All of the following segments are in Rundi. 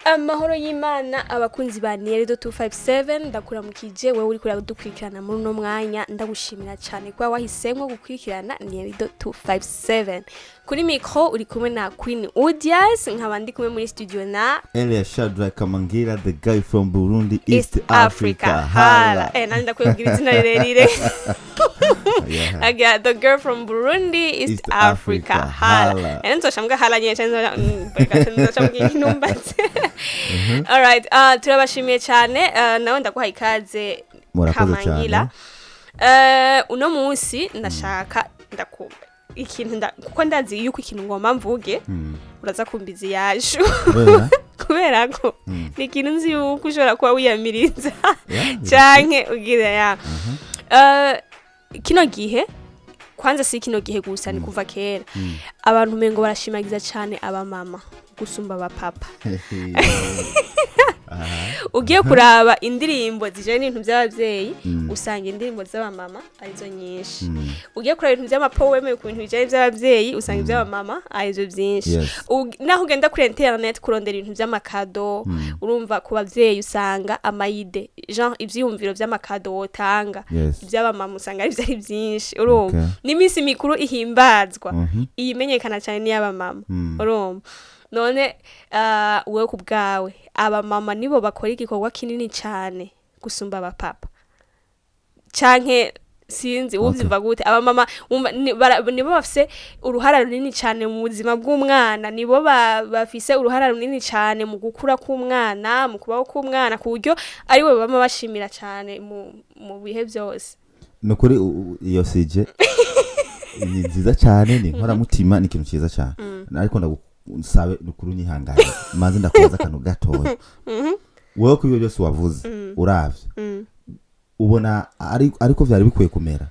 Amahoro y'Imana, abakunzi ba Nieredo 257. Ndakuramukije wewe uriko uradukurikirana muri uno mwanya. Ndagushimira cyane kuba wahisemwo gukurikirana Nieredo 257. Kuri micro uri kumwe na Queen Udias, nkaba ndi kumwe muri studio na Elia Shadrack Kamangira, the guy from Burundi, East, East Africa. Hala. Nani ndakubwira izina rirerire. Aga the girl from Burundi, East, East Africa. Africa. Hala. Hala. Nzoshambwa hala nyesha nzoshambwa intumbatse. Alright, turabashimiye cyane, nawe ndaguha ikaze. Murakoze Kamangira. cyane. Uno munsi ndashaka ndakumva ikintu kuko ndazi yuko ikintu ngomba mvuge uraza kumbiza iyacu. Kubera? Kubera ko ni ikintu nzi yuko ushobora kuba wiyamiriza canke ugira ya kino gihe. Kwanza si kino gihe gusa, ni kuva kera abantu umengo barashimagiza cane abamama gusumba abapapa. Ugiye kuraba indirimbo zijanye n'ibintu by'abavyeyi, usanga indirimbo z'abamama arizo nyinshi. Ugiye kuraba ibintu by'ama poèmes ku bintu bijanye by'abavyeyi, usanga iby'abamama arizo byinshi. Naho ugenda kuri internet kurondera ibintu by'ama cadeaux, urumva, ku bavyeyi usanga ama idées, genre ivyiyumviro vy'ama cadeaux wotanga, iby'abamama usanga ari ari byinshi, urumva. N'iminsi mikuru ihimbazwa, iyimenyekana cyane n'iy'abamama. Urumva none, wewe ku bwawe, abamama nibo bakora igikorwa kinini cyane gusumba abapapa, canke sinzi uvyumva gute? Abamama wumva nibo bafise uruhara runini cyane mu buzima bw'umwana, nibo bafise uruhara runini cyane mu gukura k'umwana, mu kubaho k'umwana, ku buryo ariwe bama bashimira cyane mu bihe byose. Ni ukuri, iyo sujet ni nziza cyane, ni inkoramutima, ni ikintu cyiza cyane, ariko ndagusabe, ni ukuri unyihangane, maze ndakubaza akantu gatoya. Wowe ku ibyo byose wavuze, uravye ubona ariko vyari bikwiye kumera?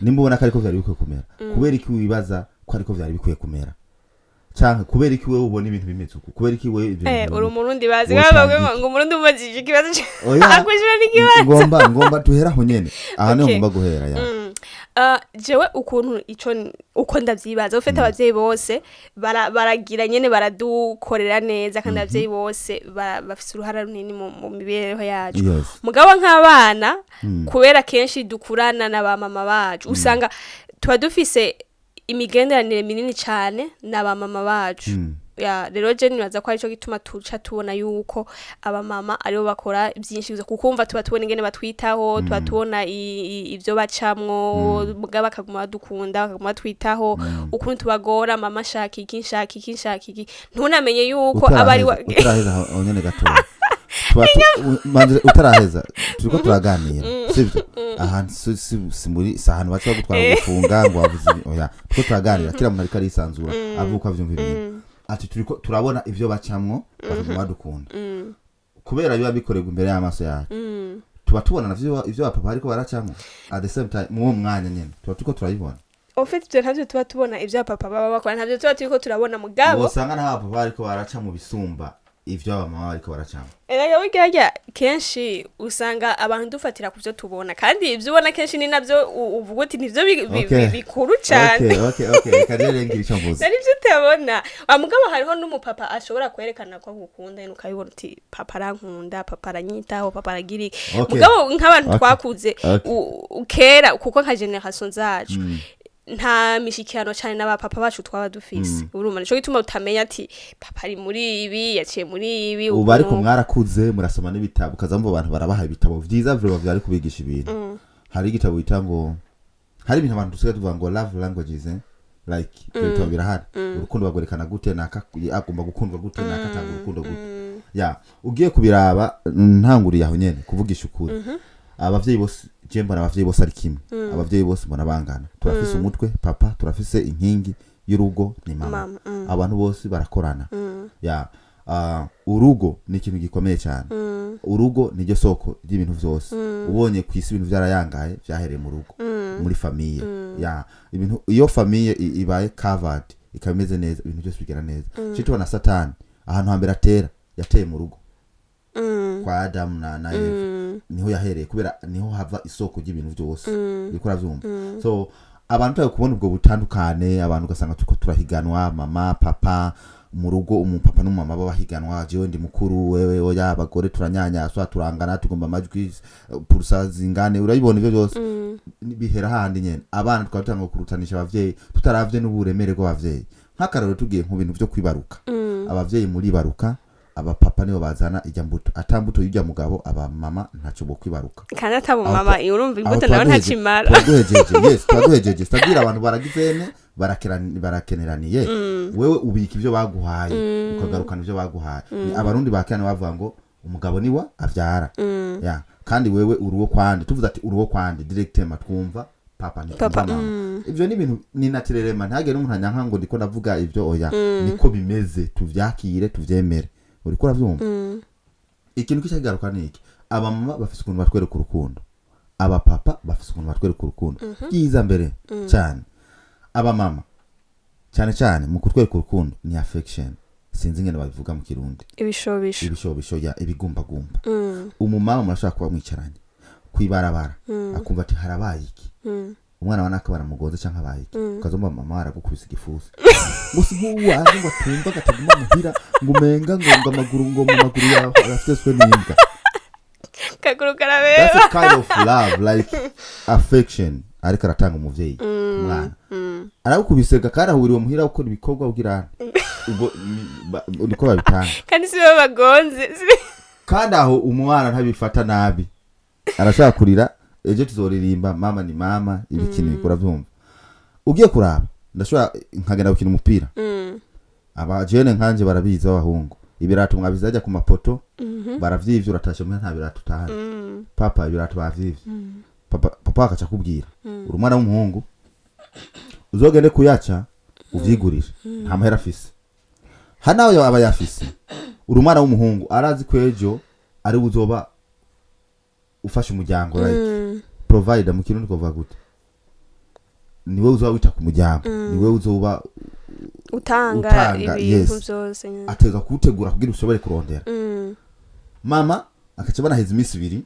Nimba ubona ko ariko vyari bikwiye kumera, kubera iki wibaza ko ariko vyari bikwiye kumera? Canke kubera iki wewe ubona ibintu bimeze uku? Kubera iki wewe ivyo Eh, bintu uri Umurundi, bazi wotanga bavuga iki? ngo Umurundi umubajije ikibazo Oya. akwishura n'ikibazo. Ngomba tuhera aho nyene, aha niho ngomba guhera ya. Jewe ukuntu ico uko ndavyibaza, ufite abavyeyi bose baragira nyene, baradukorera neza, kandi abavyeyi bose bafise uruhara runini mu mibereho yacu. Mugabo nk'abana, kubera kenshi dukurana na ba mama bacu, usanga tuba dufise imigenderanire minini cane na ba mama bacu. Ya, rero je nibaza ko arico gituma tuca tubona yuko abamama aribo bakora byinshi gusa, kuko umva tuba tubona ingene batwitaho, tuba tubona ivyo bacamwo, mugabo bakaguma badukunda, bakaguma batwitaho, ukuntu tubagora: "Mama, nshaka iki, nshaka iki, nshaka iki." Ntunamenye yuko aba ari Utaraheza, aho nyene gatoya. Utaraheza, turiko turaganira, sivyo? Ahantu si muri si ahantu baca bagutwara gufunga ngo wavuze ibi. Oya, turiko turaganira, kila muntu ariko arisanzura avuga uko avyumva ibintu. Ati turiko turabona ivyo bacamwo, bakaguma badukunda. Kubera biba bikorerwa imbere y'amaso yacu, tuba tubona navyo ivyo bapapa ariko baracamwo at the same time, mu mwanya nyene tuba turiko turabibona. En fait, ivyo ntavyo tuba tubona, ivyo papa baba bakora ntavyo tuba turiko turabona, mugabo wosanga n'abapapa bariko baraca mu bisumba ivyo abamama bariko baracamwo. Erega burya kenshi usanga abantu dufatira ku byo tubona, kandi ibyo ubona kenshi ni nabyo uvuga uti nivyo bikuru cane. Okay, reka rero ngira ico mvuze. Nari ibyo utabona. Wa mugabo hariho n'umupapa ashobora kwerekana ko agukunda nyine, ukabibona uti: "Papa arankunda, papa aranyitaho, papa aragira iki." Mugabo nk'abantu twakuze kera, kuko nka génération zacu nta mishikirano cyane n'abapapa bacu twaba dufise, urumva, nico gituma utamenya ati papa ari muri ibi, yaciye muri ibi. Ubu ariko ukuntu. Mwarakuze murasoma n'ibitabo, ukaza mumva abantu barabaha ibitabo vyiza vraiment vyari kubigisha ibintu. Hari igitabo bita ngo, hari ibintu abantu dusigaye tuvuga ngo love languages, eh? Like ivyo bitabo birahari, urukundo bagwerekana gute, naka agomba gukundwa gute, naka atanga urukundo gute. Ya, ugiye kubiraba, ntanguriye aho nyene, kuvugisha ukuri, abavyeyi bose, je mbona abavyeyi bose ari kimwe, abavyeyi bose mbona bangana. Turafise umutwe papa, turafise inkingi y'urugo ni mama. Mama. Abantu bose barakorana. Ya, urugo ni ikintu gikomeye cyane. Urugo niryo soko ry'ibintu vyose. Ubonye ku isi ibintu vyarayangaye, vyahereye mu rugo, muri famille. Ya, ibintu iyo famille ibaye covered, ikaba imeze neza, ibintu byose bigera neza. mm. Tubona Satani ahantu hambere atera, yateye mu rugo kwa Adamu na Eva, niho yahereye, kubera niho hava isoko ry'ibintu byose. Uriko uravyumva? So abantu turi kubona ubwo butandukane, abantu ugasanga turiko turahiganwa, mama, papa. Mu rugo umupapa n'umumama babahiganwa: jewe ndi mukuru, wewe oya, abagore turanyanyaswa, turangana, tugomba amajwi, purusa zingane. Urabibona, ivyo byose bihera hahandi nyene. Abana tukaba dutanga kurutanisha abavyeyi, tutaravye n'uburemere bw'abavyeyi. Nk'akarorero, tugiye mu bintu vyo kwibaruka, abavyeyi muribaruka, abapapa nibo bazana ijya mbuto. Ata mbuto y'ujya mugabo, abamama ntaco bo kwibaruka. Kandi atabumama, urumva Aho imbuto nawe tuba ntacimara. Tuba duhejeje, yes, tuba duhejeje. C'est-à-dire abantu baragizene, barakeneraniye. Wewe ubika ivyo baguhaye, ukagarukana ivyo baguhaye. Ni Abarundi ba kera bavuga ngo umugabo niwa avyara ya, kandi wewe uruwo kwande. Tuvuze ati uruwo kwande, directement twumva papa, ntitwumva Papa, mama. Ivyo ni ibintu ni naturellement, ntihagire n'umuntu anyanka ngo ndiko ndavuga ivyo. Oya, niko bimeze, tuvyakire, tuvyemere. Uriko uravyumva? Ikintu kicakigaruka ni iki: abamama bafise ukuntu batwereka urukundo, abapapa bafise ukuntu batwereka urukundo. Byiza mbere cyane abamama, cyane cyane mu kutwereka urukundo ni affection, sinzi ingene babivuga mu Kirundi. Ibishobisho. Ibishobisho ya, ibigumbagumba. Umumama murashobora kuba mwicaranye kwibarabara, akumva ati harabaye iki, umwana wa naka baramugonze canke abaye iki, ukazumva mama aragukubise igifusi ngo si nk'ubu waje, ngo atumva gataguma muhira, ngo umenga ngo amaguru, ngo mu maguru yawe arafiteswe n'imbwa. Kaguru That's karabeba. a kind of love, like affection ariko aratanga umuvyeyi ku mwana. Aragukubise karahuriwe muhira ukora ibikorwa ugira ubwo niko babitanga. Kandi si bo bagonze. Kandi aho umwana ntabifata nabi, arashaka kurira. Ejo tuzoririmba mama ni mama, ibikini bikora vyumva. Ugiye kuraba, ndashobora nkagenda gukina umupira, aba jene nkanje barabizi b'abahungu, ibirato mwabizi ku mapoto baravyivye. Uratashe muhira, nta birato utahanye. Papa, ibirato bavyivye. Papa akaca akubwira: uri umwana w'umuhungu, uzogende kuyaca uvyigurire, nta mahera afise. Hanawe aba yafise. Uri umwana w'umuhungu, arazi ko ejo ari uzoba ufasha umuryango, like provider. Mu Kirundi kuvuga gute? Niwe uzoba wita ku muryango, niwe uzoba utanga utanga, ibintu yes. byose nyine. Ateza kuwutegura kugira ushobore kurondera. Mama akaca banaheza iminsi 2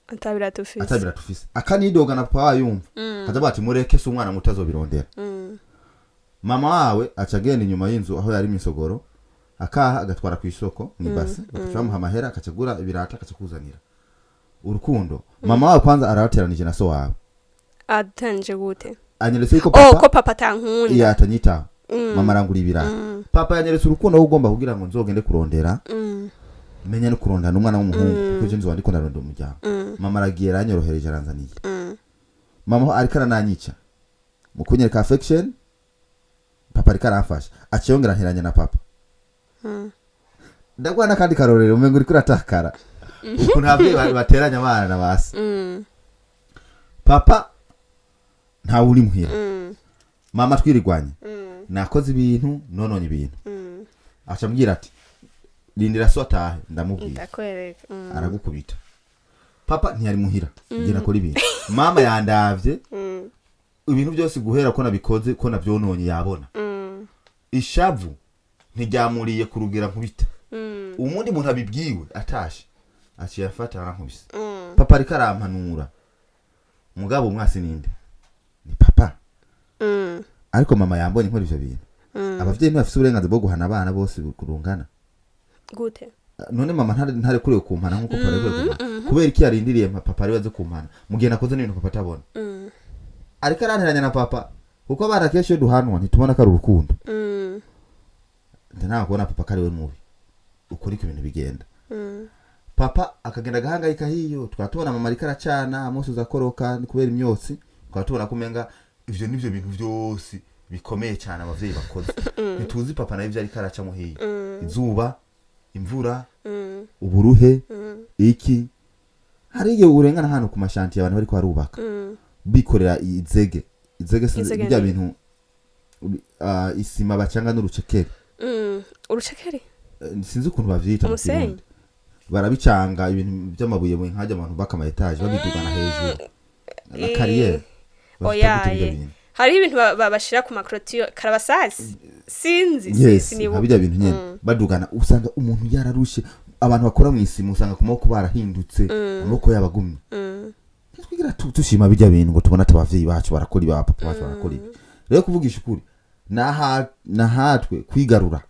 atabirato ufise. Atabirato ufise, akanidoga na papa wayumva, akaza avuga ati mureke, se umwana muto azobirondera. Mama wawe aca agenda inyuma y'inzu aho yari imisogoro, akaha agatwara ku isoko mu ibase, bakaca bamuha amahera, akaca agura ibirata, akaca kuzanira. Urukundo mama wawe kwanza arabateranije na so wawe. Atanje gute? Anyeretse yuko Oh, papa ko papa atankunda. Iya, atanyitaho. Mama arangura ibirata, papa yanyeretse urukundo aho ugomba kugira ngo nzogende kurondera, menya no kurondana n'umwana w'umuhungu, kuko ejo nzoba ndiko ndarondera umuryango. Mama aragiye, aranyorohereje, aranzaniye. Mama ariko arananyica mu kunyereka affection, papa ariko aramfasha, aciye yongera nteranya na papa. Ndaguha n'akandi karorero, umengo uriko uratakara ukuntu ababyeyi bateranya abana na basi. Papa ntawe uri muhira, mama twirigwanye, nakoze ibintu, nononye ibintu, aca ambwira ati rindira so atahe ndamubwira. Ndakwereka. Aragukubita. Papa ntiyari muhira, ngira akora ibintu, mama yandavye, ibintu byose guhera ko nabikoze, ko nabyononye, yabona. Ishavu ntiryamuriye kurugira nkubita. Umundi muntu abibwiwe atashe, aciye afata arankubise. Papa ariko arampanura, mugabo umwasi ninde? Ni papa. Ariko mama yambonye nkora ivyo bintu. Abavyeyi ntibafise uburenganzira bwo guhana abana bose kurungana. Gute? None mama ntarekuriwe kumpana nkuko papa arekuriwe kumpana? Kubera iki yarindiriye papa ariwe aze kumpana mu gihe nakoze n'ibintu papa atabona? Ariko aranteranya na papa, kuko abana kenshi iyo duhanwa ntitubona ko ari urukundo. Ntabwo kubona papa ko ari we mubi, uko niko ibintu bigenda. Papa akagenda agahangayika hiyo, tukaba tubona mama ariko aracana amusozi akoroka ni kubera imyotsi, tukaba tubona ko umenga ivyo nivyo bintu vyose bikomeye cyane abavyeyi bakoze. Ntituzi papa nawe ivyo ariko aracamo hiyo, izuba, imvura, uburuhe, iki. Hari igihe urengana hano ku mashantiye, abantu bariko barubaka, bikorera izege. Izege sinzi Izege birya bintu, isima bacanga n'urucekeri. Urucekeri. Sinzi ukuntu bavyita mu Umusenyi? Kirundi. Barabicanga, ibintu by'amabuye mu nkajya abantu baka ama étage babidugana hejuru na carrière. Oya, bafite gute birya ye. bintu? Hariho ibintu bashira ku makorotiro, karabasasi, sinzi Yes, sinibuka. nka birya bintu nyene badugana, usanga umuntu yararushe. Abantu bakora mu isima usanga ku maboko barahindutse, amaboko yabagumye. Twigira tushima bijya bintu ngo tubona ati abavyeyi bacu barakora ibi, abapapa bacu barakora ibi. Rero kuvugisha ukuri, nahatwe kwigarura.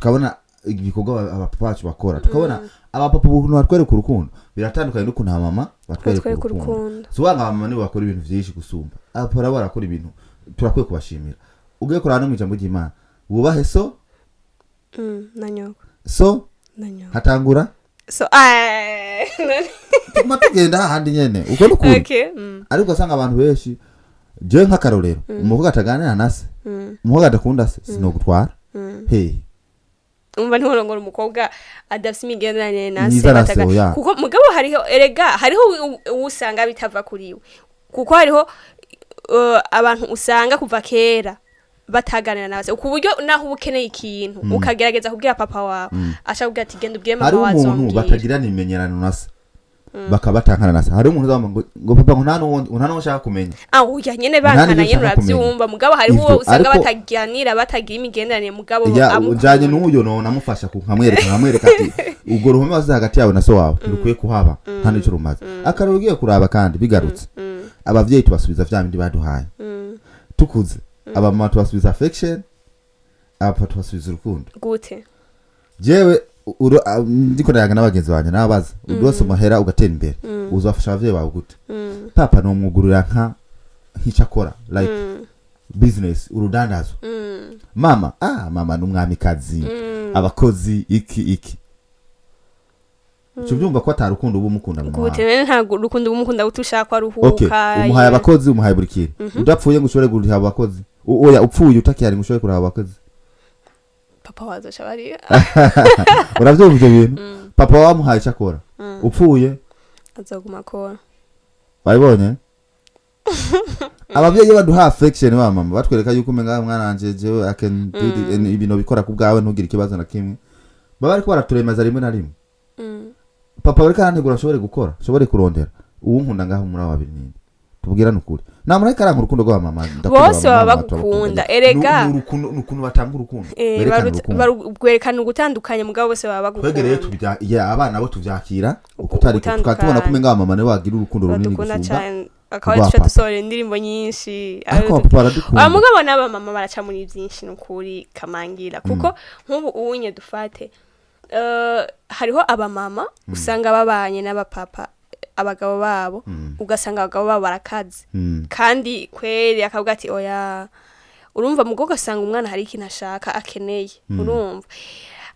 Tukabona ibikorwa abapapa bacu bakora, tukabona abapapa ukuntu batwereka urukundo biratandukanye n'ukuntu abamama batwereka Batwereka urukundo. urukundo. Si ukuvuga ngo abamama nibo bakora ibintu vyinshi gusumba abapapa, nabo barakora ibintu, turakwiye kubashimira. Ugiye kuraba no mu ijambo ry'Imana, wubahe so Na nyoko. So Na nyoko. Hatangura So tuguma tugenda hahandi nyene, uko nukuri. Okay. Ariko ugasanga abantu benshi, jewe nk'akarorero, umukobwa ataganira na se, umukobwa adakunda se, sinogutwara hehe. Umva, ntiworongora umukobwa adafise imigenderanire na se. Myiza na se, oya. Kuko mugabo hariho, erega hariho uwo usanga bitava kuri we, kuko hariho abantu usanga kuva kera bataganira na se, ku buryo naho uba ukeneye ikintu ukagerageza kubwira papa wawe, ashaka kubwira ati: "Genda ubwire mama Hari wawe umuntu azombwira." batagirana imenyerano na se, bakaba batankana na se. Hari umuntu uzavuga ngo papa, ngo nta n'uwo, nta n'uwo nshaka kumenya. Ah, oya nyene, Nta bankana n'ibyo nyene. nshaka kumenya. Uravyumva, mugabo hariho uwo Ivyo, usanga ariko- bataganira, batagira imigenderanire, mugabo Ya, amukunda. ujanye n'uyo no namufasha nkamwereka ati ubwo ruhome wasize hagati yawe na so wawe ntirukwiye kuhaba, nta n'icyo rumaze. Akarero ugiye kuraba kandi bigarutse, abavyeyi tubasubiza vya bindi baduhaye tukuze. Abamama tubasubiza affection, abapapa tubasubiza urukundo. Gute? Jewe ndiko ndayaga n'abagenzi banje, nababaza: udose amahera ugatera imbere, uzafasha abavyeyi bawe gute? Papa nomwugurura nk'icyo akora, like business, urudandazo. Mama, mama ni umwamikazi, abakozi, iki iki. Uca ubyumva ko atari urukundo uba umukunda mama Gute? wawe. None ntabwo urukundo uba umukunda gute ushaka ko aruhuka? Okay, umuhaye abakozi, umuhaye buri kintu, udapfuye ngo ushobore kuriha abakozi. Oya, upfuye utakihari ngo ushobore kuriha abakozi. Papa wazoca bariya. Urabyumva ibyo bintu? Papa wamuhaye icyo akora, upfuye azoguma akora. Wabibonye? Abavyeyi baduha affection, ba mama batwereka yuko umenga mwana wanje, jewe I can do ibintu bikora ku bwawe, ntugire ikibazo na kimwe. Baba bariko baraturemeza rimwe na rimwe. Papa bariko arantegura ashobore gukora, ashobore kurondera. Uwunkunda ngaho muri abo babiri ninde? Tubwirane ukuri, nta muntu ariko aranka urukundo rwa mama. Ndakunda Bose ba mama, baba turabakunda. bagukunda, erega. Ni ukuntu batanga urukundo, berekana urukundo. Rwerekana ugutandukanye, mugabo bose baba Twebwe rero bagukunda. ya, abana bo tuvyakira ukutari, Ugutandukanye. tukaba tubona ko umenga mama niwe wagira urukundo runini Badukunda gusumba cyane, akaba rwa duca papa. dusohora indirimbo nyinshi. Ariko abapapa baradukunda. Aba mugabo n'abamama baraca muri byinshi, nukuri kamangira, kuko nk'ubu unye dufate, hariho abamama usanga babanye n'abapapa, abagabo babo, ugasanga abagabo babo barakaze. Kandi kweri akavuga ati oya, urumva mugo, ugasanga umwana hari ikintu ashaka, akeneye, urumva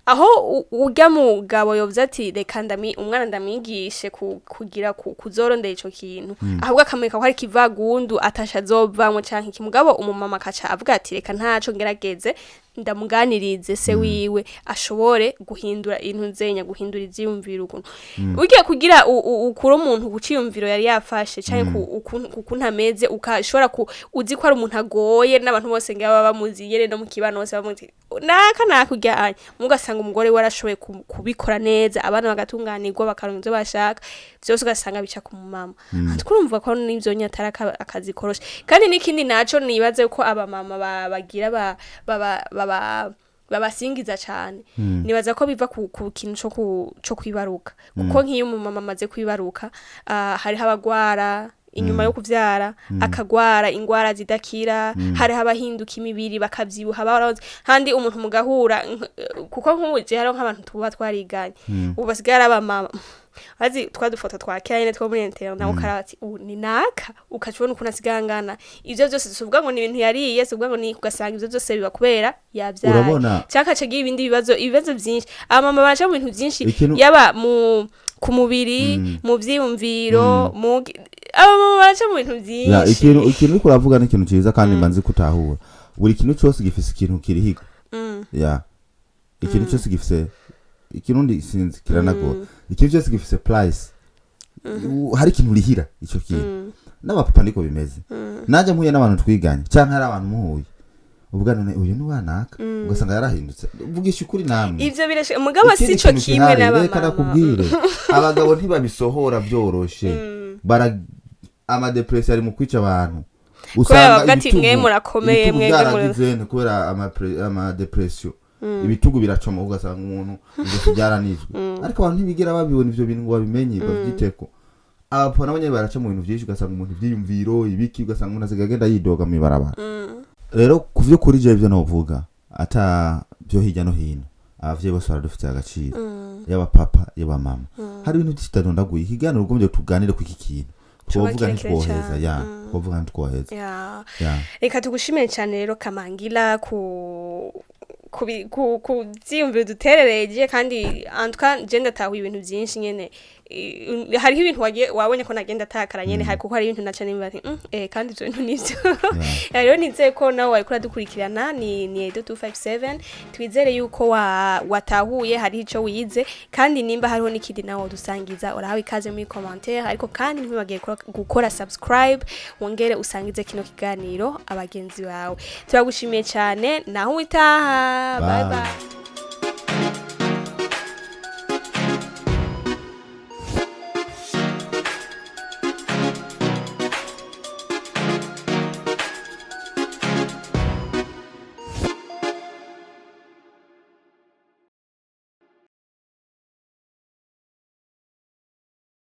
aho urya mugabo yovuze ati reka ndami umwana ndamwigishe kugira kuzorondera ico kintu, ahubwo akamwereka ko hari ikivagundu atasha azovamwo canke iki. Mugabo umumama akaca avuga ati reka ntaco, ngerageze ndamuganirize se wiwe ashobore guhindura intu zenya, guhindura ivyiyumviro, ukuntu ugiye kugira ukure umuntu ku ciyumviro yari yafashe canke ukuntu ameze, ukashobora ku uzi ko ari umuntu agoye n'abantu bose ngaba bamuzi yere no mu kibano bose bamuzi, naka nakujyanye, mugasanga umugore we arashoboye kubikora neza, abana bagatunganirwa, bakaronka ivyo bashaka vyose, ugasanga bica ku mumama. Twurumva ko n'ivyo nyine atari akazi koroshe. Kandi n'ikindi naco nibaze ko abamama bagira babasingiza cane, nibaza ko biva ku kintu co kwibaruka, kuko nk'iyo umumama amaze kwibaruka, hariho abagwara inyuma yo kuvyara, akagwara ingwara zidakira, hariho abahinduka imibiri bakavyibuha barahoze handi umuntu mugahura kuko nk'ubu je hariho nk'abantu tuba twariganye ubu basigaye ari abamama, azi twa dufoto twa kera nyene two muri internet, nawe ukaraba ati ubu ni naka, ukaca ubona ukuntu asigaye angana. Ivyo vyose si uvuga ngo ni ibintu yariye, si uvuga ngo ni, ugasanga ivyo vyose biba kubera yavyaye Urabona? cyangwa akaca agira ibindi bibazo, ibibazo vyinshi. Abamama baraca mu bintu vyinshi, yaba mu ku mubiri, mu vyiyumviro, mu abamama baraca mu bintu Ya, vyinshi. Ikintu uriko uravuga ni ikintu ciza, kandi mba nzi kutahura. Buri kintu cyose gifise ikintu kirihiga. Ya, ikintu cyose gifise ikirundi, sinzi, kiranagora. Ikintu cyose gifise price. Hari ikintu urihira ico kintu. N'abapapa niko bimeze. Nanjye mpuye n'abantu twiganye canke hari abantu muhuye, uvuga none uyu ni wanaka, ugasanga yarahindutse. Vugisha ukuri namwe. Ivyo birashe, mugabo Ikindi sico kintu kimwe gihari, reka n'abamama. nakubwire, abagabo ntibabisohora byoroshe. Bara amadepression ari mu kwica abantu. Kubera bavuga ati, mwe murakomeye, ibitugu mwebwe byaragize nte kubera amadepression, ibitugu biracoma, ugasanga umuntu ijosi ryaranizwe. Ariko abantu ntibigera babibona ivyo bintu ngo babimenye, bavyiteko. Abapapa nabo nyene baraca mu bintu vyinshi, ugasanga umuntu ivyiyumviro ibiki, ugasanga umuntu asigaye agenda yidoga mw'ibarabara. Rero ku vy'ukuri jewe ivyo novuga ata byo hirya no hino, Abavyeyi bose baradufitiye agaciro, yaba papa, yaba mama. Hari ibintu byinshi tutadondaguye. Ikiganiro ugombye tuganire ku iki kintu, Coba twovuga kirekire ntitwoheza. cane. Ya, twovuga ntitwoheza. Ya. Reka tugushimire cyane rero, Kamangila, ku byiyumviro duterereje, kandi en tout cas je ndatahuye ibintu byinshi nyene. Hariho ibintu wagiye wabonye ko nagenda atakara nyene, hari kuko hari ibintu naca nimba nti kandi ivyo bintu nivyo. Rero nizeye ko nawe wariko uradukurikirana, ni Edo 257. Twizere yuko watahuye, hariho ico wize, kandi nimba hariho n'ikindi nawe wodusangiza, urahawe ikaze muri commentaire. Ariko kandi ntiwibagiye gukora subscribe, wongere usangize kino kiganiro abagenzi bawe. Turagushimiye cyane, naho witaha. Bye. Bye. Bye.